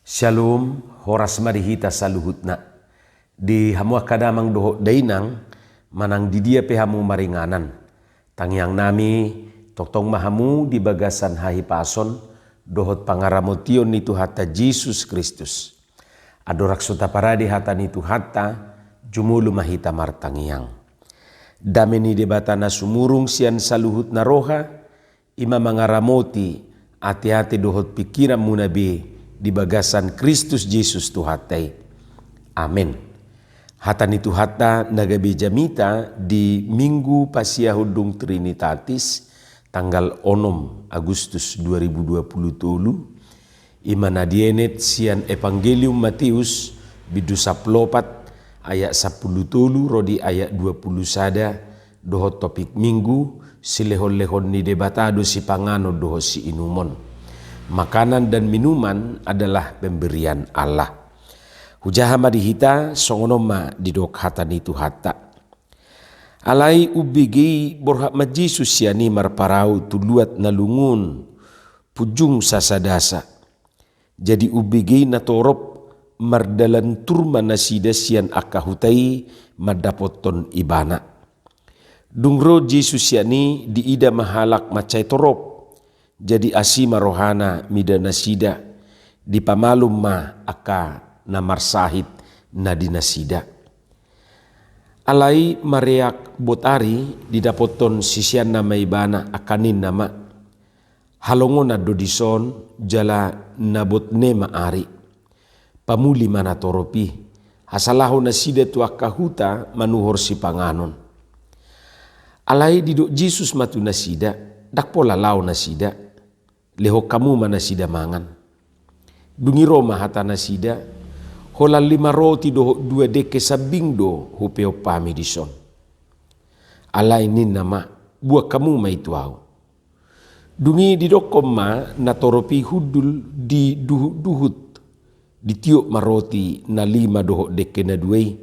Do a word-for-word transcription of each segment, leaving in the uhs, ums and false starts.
Syalom, horas ma di hita saluhutna. Di hamu angka damang dohot dainang, manang di dia pe hamu maringanan. Tangiang nami, tongtong ma hamu di bagasan hahipason dohot pangaramotion ni Tuhanta Jesus Kristus. Andorang so taparade hata ni Tuhanta, jumolo ma hita martangiang. Dame ni Debata na sumurung sian saluhutna roha, i ma mangaramoti ateate dohot pingkiranmuna be di bagasan Kristus Jesus Tuhanta i. Amen. Hata ni Tuhanta na gabe jamita di Minggu Pasiahon dung Trinitatis, tanggal onom Agustus dua ribu dua puluh tolu, i ma na dienet sian Evangelium Mateus, bindu sampulu opat, ayat sampulu tolu ro di ayat dua puluh sada, dohot topik Minggu, silehonlehon ni Debata do sipanganon dohot siinumon. Makanan dan minuman adalah pemberian Allah. Hujaha ma di hita, songon on ma didok hata ni Tuhanta. Alai umbege i borhat ma Jesus sian i marparau tu luat na lungun, punjung sasadasa. Jadi umbege i natorop mardalan tur ma nasida sian angka huta i mandapothon Ibana. Dung ro Jesus sian i diida ma halak mansai torop. Jadi asi ma rohana mida nasida, dipamalum ma angka na marsahit na di nasida. Alai mareak bot ari didapothon siseanna ma Ibana, angka ninna ma: Halongonan do dison, jala na bot ne ma ari. Pamuli ma natorop i, asa laho nasida tu angka huta manuhor sipanganon. Alai didok Jesus ma tu nasida: Ndang pola laho nasida, lehon hamu ma nasida mangan. Dung i ro ma hata nasida: Holan lima roti dohot dua dengke sambing do hupeop hami dison. Alai ninna ma: Buat hamu ma i tu ahu. Dung i didokkon ma natorop i hundul di duhutduhut, ditiop ma roti na lima dohot dengke na dua i.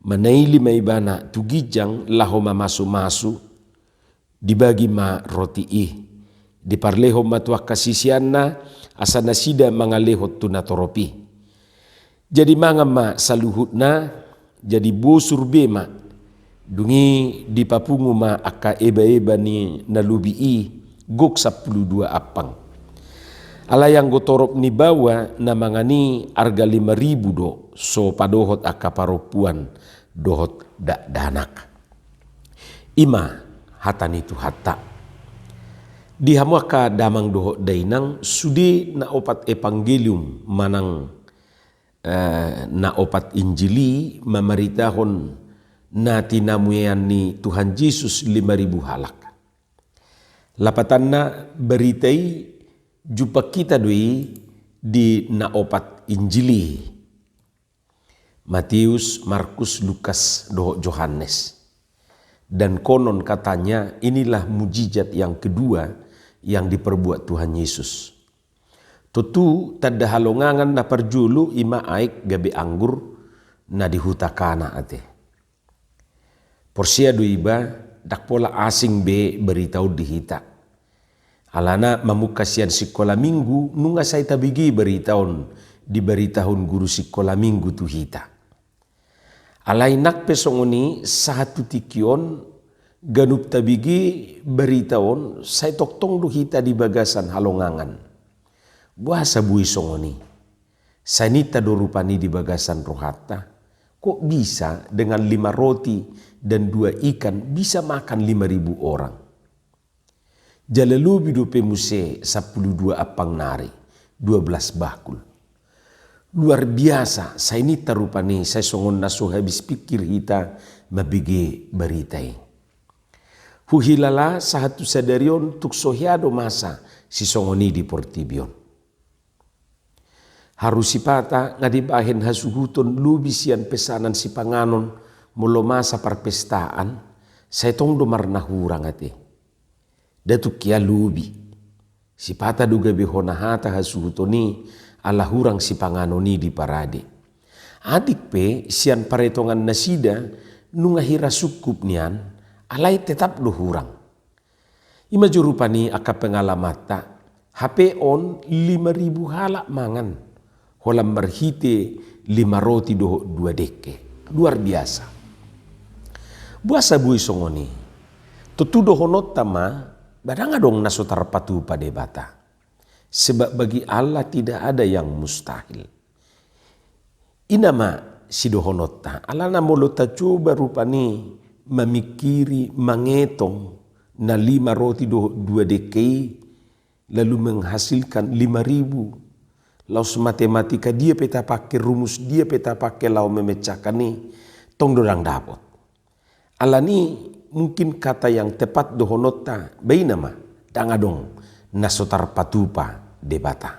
Manaili ma Ibana tu ginjang laho mamasumasu, dibagi ma roti i. Diparlehon ma tu angka siseanna, asa nasida mangalehon tu natorop i. Jadi mangan ma saluhutna, jadi bosur be ma. Dung i dipapungu ma angka ebaeba ni na lobi i, gok sampulu dua ampang. Alai anggo torop ni baoa na mangan i arga lima ribu do, so padohot angka parompuan dohot dakdanak. I ma hata ni Tuhanta. Di hamu angka damang dohot dainang, sude na opat evangelium manang, eh, na opat Injil i mamaritahon na tinamuean ni Tuhan Jesus lima ribu halak. Lapatanna, barita i jumpang hita do i di na opat Injil i. Matius, Markus, Lukas, dohot Johannes. Dan konon katanya inilah mujizat yang kedua yang diperbuat Tuhan Yesus. Tontu tanda halongangan na parjolo i ma aek gabe anggur na di huta Kana ate. Porsea do iba, ndang pola asing be barita on di hita. Alana mamungka sian sikola minggu, nunga sai tabege barita on dibaritahon guru sikola minggu tu hita. Alai nang pe songon i, sahat tu tingki on, ganup tabege barita on, sai tongtong do hita di bagasan halongangan. Boasa boi songon i? Sai ninta do rupani di bagasan rohanta, kok bisa dengan lima roti dan dua ikan bisa makan lima ribu orang? Jala lobi dope muse sampulu dua ampang nari, dua belas bakul. Luar biasa, sai ninta rupani, sai songon na so habis pikir hita mambege barita i. Huhilala sahat tu sadari on tung so hea do masa sisongon i di portibi on. Haru sipata nga dibahen hasuhuton lobi sian pesanan sipanganon molo masa parpestaan, sai tong do marnahurang ate. Nda tung hea lobi. Sipata do gabe hona hata hasuhuton i ala hurang sipanganon i diparade. Atik pe sian paretongan nasida nunga hira sungkup nian, alai tetap do hurang. I ma jo rupani angka pengalamanta, hape on lima ribu halak mangan. holan marhite lima roti dohot dua dengke. Luar biasa. Boasa boi songon i? Tontu dohononta ma, ba ndang adong na so tarpatupa Debata. Sebab bagi Allah tidak ada yang mustahil. I nama sidohononta, alana molo tacoba rupani mamingkiri, mangetong na lima roti dohot dua dengke i, lalu menghasilkan lima ribu. Laos matematika dia pe tapake, rumus dia pe tapake laho memecahkan i, tong do ndang dapot. Alani mungkin kata yang tepat dohononta, ba i nama, ndang adong na so tarpatupa Debata.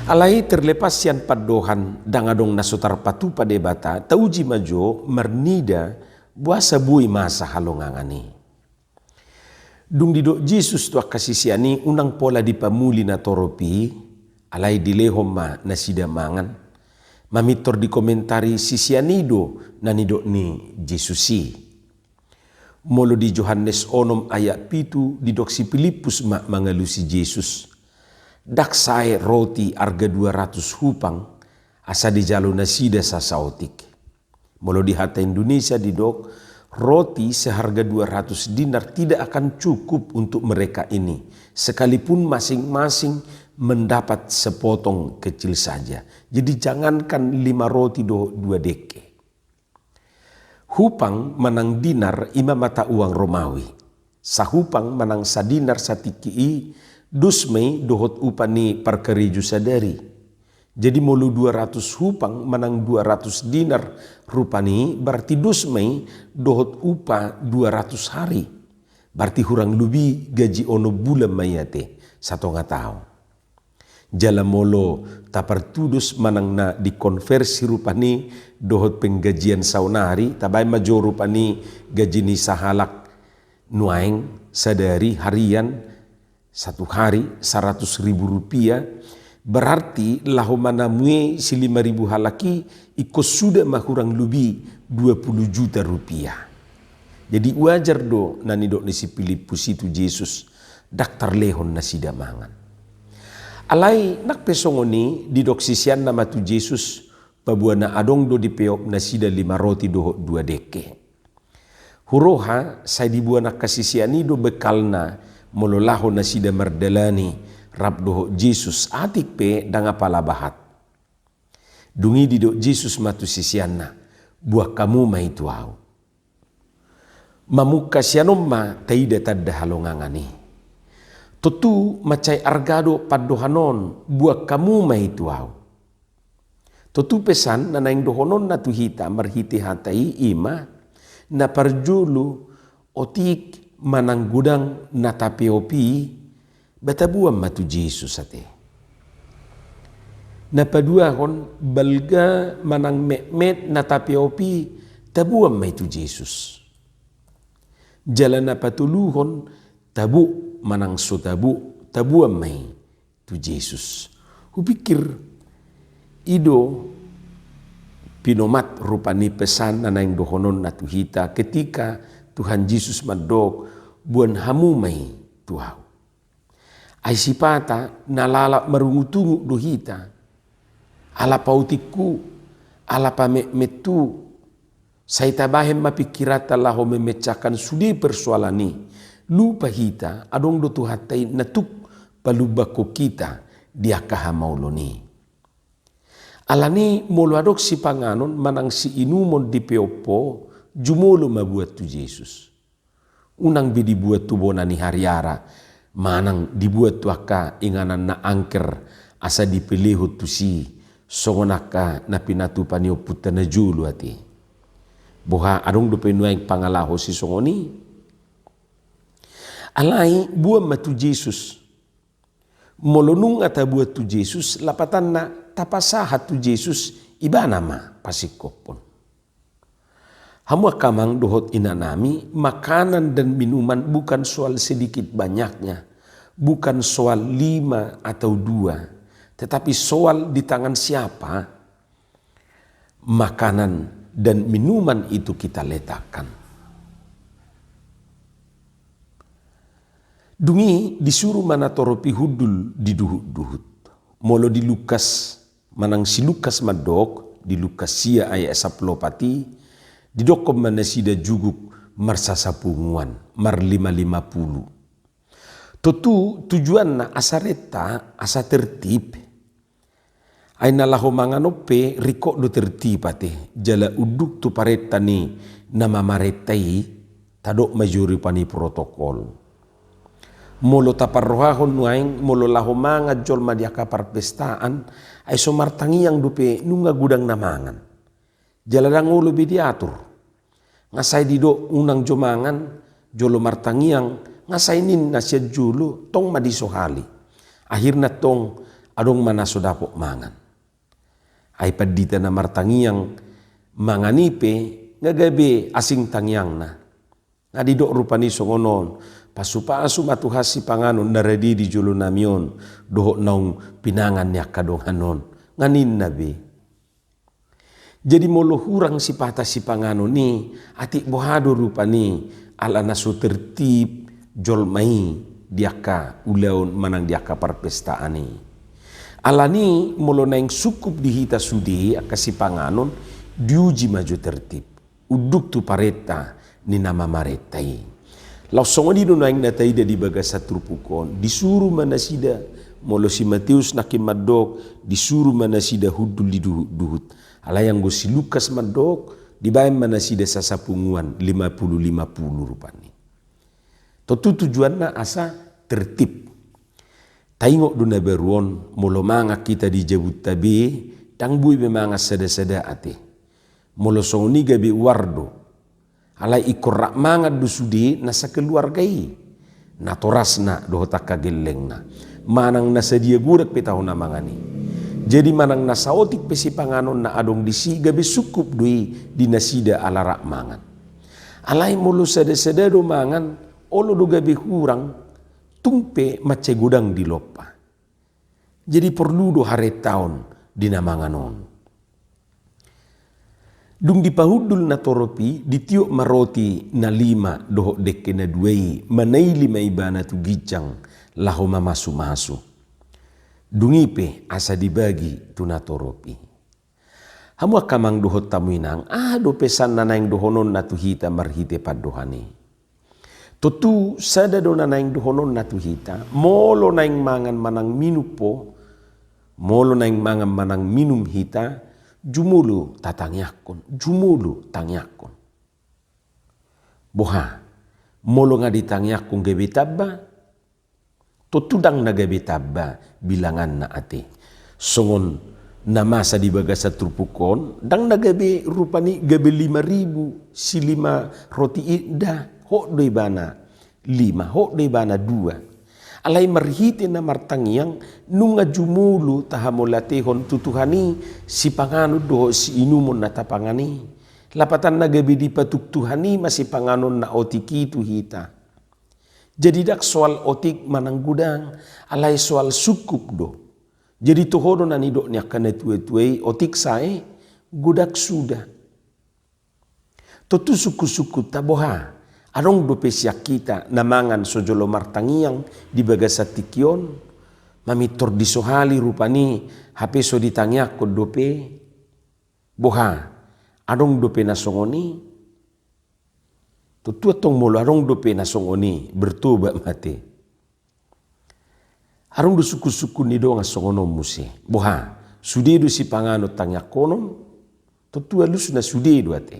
Alai terlepas sian pandohan ndang adong na so tarpatupa Debata, tauji ma jo marnida boasa boi masa halongangan i. Dung didok Jesus tu angka sisean i unang pola dipamuli natorop i, alai dilehon ma nasida mangan. Mamintor dikomentari sisean i do na nidok ni Jesus i. Molo di Johannes onom ayat pitu didok si Pilippus ma mangalusi Jesus, ndang sae roti arga dua ratus hupang, asa dijalo nasida sasaotik. Molo di hata Indonesia didok, roti seharga dua ratus dinar tidak akan cukup untuk mereka ini, sekalipun masing-masing mendapat sepotong kecil saja. Jadi jangankan lima roti dohot dua dengke. Hupang manang dinar i ma mata uang Romawi. Sahupang manang sadinar satingki i, dos ma i dohot upa ni parkarejo sadari. Jadi molo dua ratus hupang manang dua ratus dinar rupani, berarti dos ma i dohot upa dua ratus hari. Berarti hurang lobi gaji onom bulan ma i ate, satonga taon. Jala molo tapartudos manang na dikonversi rupani dohot penggajian saonari, tabaen ma jo rupani gaji ni sahalak nuaeng sadari harian, satu hari saratus ribu rupiah, berarti laho manamue si lima ribu halak i, ingkon suda ma hurang lobi dua puluh juta rupiah. Jadi wajar do na nidok ni si Pilippus i tu Jesus, ndang tarlehon nasida mangan. Alai nang pe songon i didok siseanna ma tu Jesus, paboa na adong do dipeop nasida lima roti dohot dua dengke. Huroha sai diboan angka sisean i do bekalna molo laho nasida mardalani rap dohot Jesus, atik pe ndang apala bahat. Dung i didok Jesus ma tu siseanna, boan hamu ma i tu ahu. Mamungka sian on ma taida tanda halongangan i. Tontu mansai arga do pandohan on, boan hamu ma i tu ahu. Tontu pesan na naeng dohononna tu hita marhite hata i, i ma, na parjolo, otik manang godang na tapeop i, ba taboan ma tu Jesus ate. Na paduahon, balga manang metmet na tapeop i, taboan ma i tu Jesus. Jala na patoluhon, tabo manang so tabo, taboan ma i tu Jesus. Hupikir i do pinomat rupani pesan na naeng dohononna tu hita ketika Tuhan Jesus mandok, boan hamu ma i tu ahu. Ai sipata na lalap marungutungut do hita, ala paotikhu, ala pametmethu, sai tabahen ma pingkiranta laho memecahkan sude persoalan i. Lupa hita, adong do Tuhanta i na tuk palumbangkon hita di angka hamaolon i. Alani molo adong sipanganon manang siinumon dipeop ho, jumolo ma buat tu Jesus. Unang be dibuat tu bona ni hariara, manang dibuat tu angka inganan na angker asa dipelehon tusi, songon angka na pinatupa ni ompunta najolo ate. Boha adong dope nuaeng pangalaho sisongon i? Alai boan ma tu Jesus. Molo nunga taboan tu Jesus, lapatanna tapasahat tu Jesus, ibana ma pasingkophon. Hamu angka amang dohot inanami, makanan dan minuman bukan soal sedikit banyaknya, bukan soal lima atau dua, tetapi soal di tangan siapa makanan dan minuman itu kita letakkan. Dung i disuru ma natorop i hundul di duhutduhut. Molo di Lukas Manang si Lukas mandok, di Lukas sia ayat sampulu opat i, didokkon ma nasida juguk marsasapunguan, marlima-lima pulu. Tontu tujuanna asa renta, asa tertib. Ai na laho mangan on pe ringkot do tertib ate, jala unduk tu parenta ni na mamarenta i, tadok ma jo rupani protokol. Molo taparrohahon nuaeng, molo laho mangan jolma di angka parpestaan, ai so martangiang dope nunga godang na mangan. Jala ndang olo be diatur. Nga sai didok unang jo mangan, jolo martangiang, nga sai ninna sian jolo, tong ma disohali. Akhirna tong, adong ma na so dapot mangan. Ai pandita na martangiang, mangan i pe, nga gabe asing tangiangna. Nga didok rupani songon on, pasu-pasu ma Tuhan sipanganon na rade di jolo nami on, dohot naung pinangan ni angka dongan on, nga ninna be. Jadi molo hurang sipata sipanganon i, atik boha do rupani, ala na so tertib jolma i di angka ulaon manang di angka parpestaan i. Alani molo naeng sungkup di hita sude angka sipanganon, diuji ma jo tertib. Unduk tu parenta ni na mamarenta i. Laos songon i do naeng na taida di bagasan turpuk on, disuru ma nasida, molo si Mateus nangkin mandok, disuru ma nasida hundul di duhut-duhut. Alai anggo si Lukas mandok, dibaen ma nasida sasapunguan, lima pulu lima pulu rupani. Tontu tujuanna asa tertib. Taingot do na baru on, molo mangan hita di jabunta be, ndang boi be mangan sada-sada ate. Molo songon i gabe uar do. Alai ingkon rap mangan do sude na sakeluarga i. Natorasna dohot angka gellengna. Manang na sadia godang pe tahu na mangan i. Jadi manang na saotik pe sipanganon na adong disi gabe sungkup do i di nasida ala rap mangan. Alai molo sada-sada do mangan, olo do gabe hurang, tung pe mansai godang dilompa. Jadi porlu do harentaon di na mangan on. Dung dipahundul natorop i, ditiop ma roti na lima dohot dengke na dua i, manaili ma ibana tu ginjang laho mamasu-masu. Dung i pe asa dibagi tu natorop i. Hamu angka amang dohot hamu inang, aha do pesan na naeng dohononna tu hita marhite pandohan i? Tontu sada do na naeng dohononna tu hita, molo naeng mangan manang minum po, molo naeng mangan manang minum hita, jumolo tatangiangkon, jumolo tangiangkon. Boha, molo nga ditangiangkon gabe tamba, tontu ndang na gabe tamba bilanganna ate. Songon na masa di bagasan turpuk on, ndang na gabe rupani gabe lima ribu, si lima roti i nda, hot do ibana lima, hot do ibana dua. Alai marhite na martangiang, nunga jumolo tahamauliatehon tu Tuhan i, sipanganon dohot siinumon na tapangan i. Lapatanna gabe dipatuk Tuhan i ma sipanganon na otik i tu hita. Jadi ndang soal otik manang godang, alai soal sungkup do. Jadi toho do na nidok ni angka natua-tua i, otik sae, godang suda. Tontu sungkun-sungkunta boha, adong dope sian hita na mangan so jolo martangiang di bagasan tingki on, mamintor disohali rupani, hape so ditangiangkon dope. Boha, adong dope na songon i? Tontu antong molo adong dope na songon i, bertobat ma ate. Adong do sungkun-sungkun ni dongan songon on muse. Boha, sude do sipanganon tangiangkonon, tontu alusna sude do ate.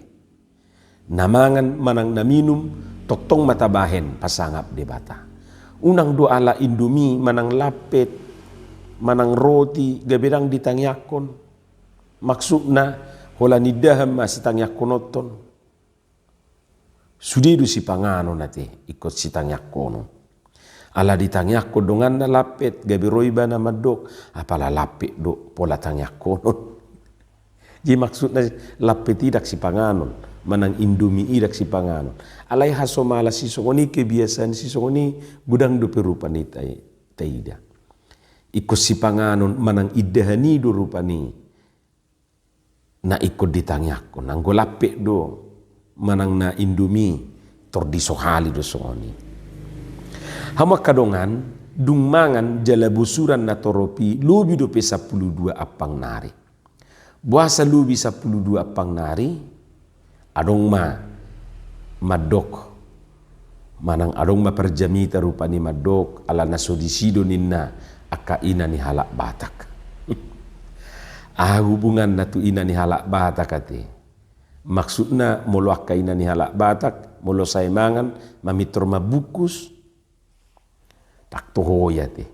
Na mangan manang na minum, tongtong ma tabahen pasangap Debata. Unang do ala Indomie manang lampet, manang roti, gabe ndang ditangiangkon. Maksudna, holan indahan ma sitangiangkononton. Sude do sipanganon ate, ingkon sitangiangkonon. Ala ditangiangkon donganna lampet, gabe ro ibana mandok, apala lampet do, pola tangiangkonon. Jadi maksudna lampet i ndang sipanganon, manang Indomie i ndang sipanganon. Alai hasomala sisongon i, kebiasaan sisongon i, godang dope rupani tai-, taida. Ingkon sipanganon, manang indahan i do rupani. Na ingkon ditangiangkon, anggo lampet do, manang na Indomie, tor disohali do songon i. Hamu angka dongan, Dung mangan jala bosuran na torop i lobi dope sampulu dua ampang nari. Boasa lobi sampulu dua ampang nari? Adong ma mandok manang adong ma parjamita rupani mandok ala na so disi do ninna angka ina ni halak Batak. Aha hubunganna tu ina ni halak Batak ate? Maksudna molo angka ina ni halak Batak molo sae mangan mamintor mambungkus. Tak toho i ate.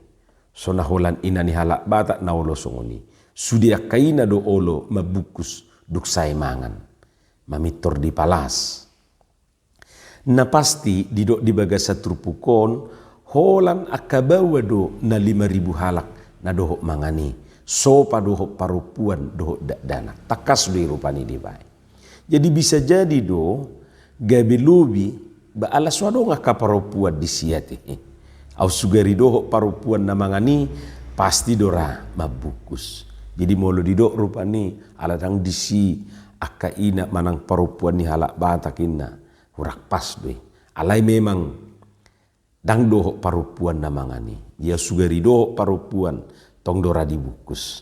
So na holan ina ni halak Batak na olo songon i. Sude angka ina do olo mambungkus dung sae mangan. Mamintor dipalas. Na pasti didok di bagasan turpuk on, holan angka baoa do na lima ribu halak na dohot mangan i, sopa dohot parompuan dohot dakdanak. Tangkas do i rupani dibaen. Jadi bisa jadi do gabe lobi ba ala so adong angka parompuan disi ate. Aut sugari dohot parompuan na mangan i pasti do ra mambungkus. Jadi molo didok rupani ala ndang disi angka ina manang parompuan ni halak Batak inna. Hurang pas do i. Alai memang ndang dohot parompuan na mangan i. Ia sugari dohot parompuan tong do ra dibungkus.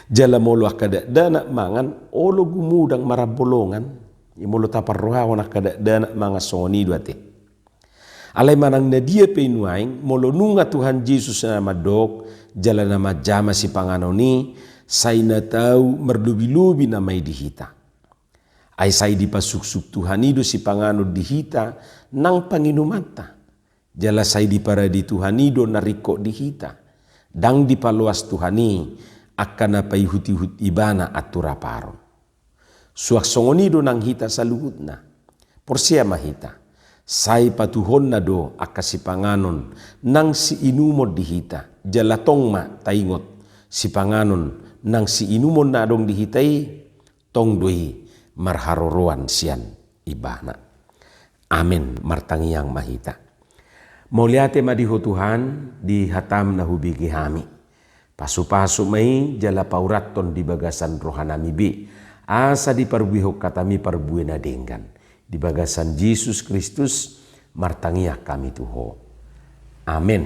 Jala molo angka dakdanak mangan olo gumodang marambolongan. Ia molo taparrohahon angka dakdanak mangan songon i do ate. Alai manang na dia pe i nuaeng molo nunga Tuhan Jesus na mandok jala na manjama sipanganon i, sai na tau marlobilobi nama i di hita. Ai sai dipasuksuk Tuhan i do sipanganon di hita nang panginumanta. Jala sai diparade Tuhan i do na ringkot di hita. Ndang dipaloas Tuhan i angka na paihutihut ibana anturaparon. Suang songon i do nang hita saluhutna. Porsea ma hita. Sai patuhonna do angka sipanganon nang siinumon di hita. Jala tong ma taingot sipanganon nang siinumon na adong di hita i. Tong do i marharoroan sian ibana. Amen. Martangiang ma hita. Mauliate ma di Ho Tuhan di hataM na hubege hami. Pasupasu ma i jala paurathon di bagasan rohanami be asa diparbuehon hataMi parbue na denggan. Di bagasan Jesus Kristus martangiang hami tu Ho. Amen.